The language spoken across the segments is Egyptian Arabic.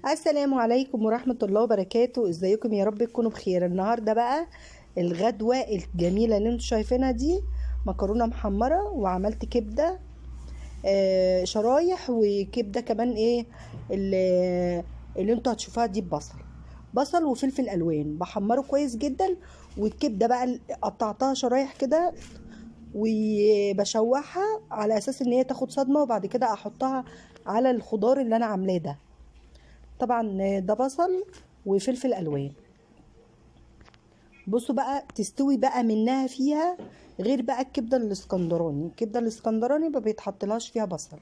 السلام عليكم ورحمة الله وبركاته. ازيكم؟ يا رب تكونوا بخير. النهاردة بقى الغدوة الجميلة اللي انتوا شايفينها دي مكرونة محمرة، وعملت كبدة شرايح، وكبدة كمان ايه اللي انتوا هتشوفوها دي ببصل، بصل وفلفل الوان، بحمره كويس جدا. والكبدة بقى قطعتها شرايح كده وبشوحها على اساس ان هي تاخد صدمة، وبعد كده احطها على الخضار اللي انا عاملاه ده. طبعا ده بصل وفلفل الوان. بصوا بقى تستوي بقى منها فيها، غير بقى الكبده الاسكندراني. الكبده الاسكندراني ما بيتحطلهاش فيها بصل،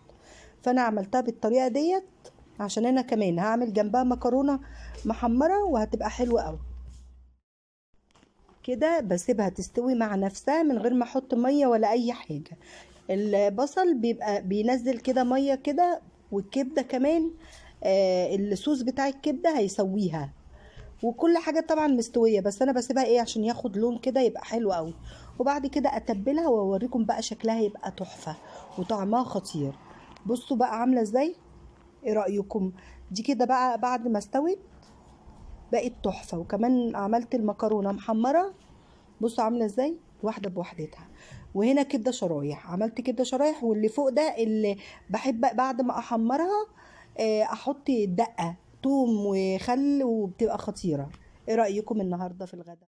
فانا عملتها بالطريقة ديت عشان انا كمان هعمل جنبها مكرونه محمرة وهتبقى حلوة قوي كده. بسيبها تستوي مع نفسها من غير ما احط مية ولا اي حاجة. البصل بيبقى بينزل كده مية كده، والكبده كمان الصوص بتاع الكبده هيسويها، وكل حاجة طبعا مستوية، بس انا بسيبها ايه عشان ياخد لون كده يبقى حلو قوي. وبعد كده اتبلها واوريكم بقى شكلها يبقى تحفة وطعمها خطير. بصوا بقى عامله ازاي، ايه رايكم؟ دي كده بقى بعد ما استوت بقت تحفة. وكمان عملت المكرونه محمرة، بصوا عامله ازاي واحدة بوحدتها. وهنا كبده شرايح، عملت كبده شرايح، واللي فوق ده اللي بحب بعد ما احمرها احط دقه توم وخل وبتبقى خطيرة. ايه رايكم النهارده في الغداء؟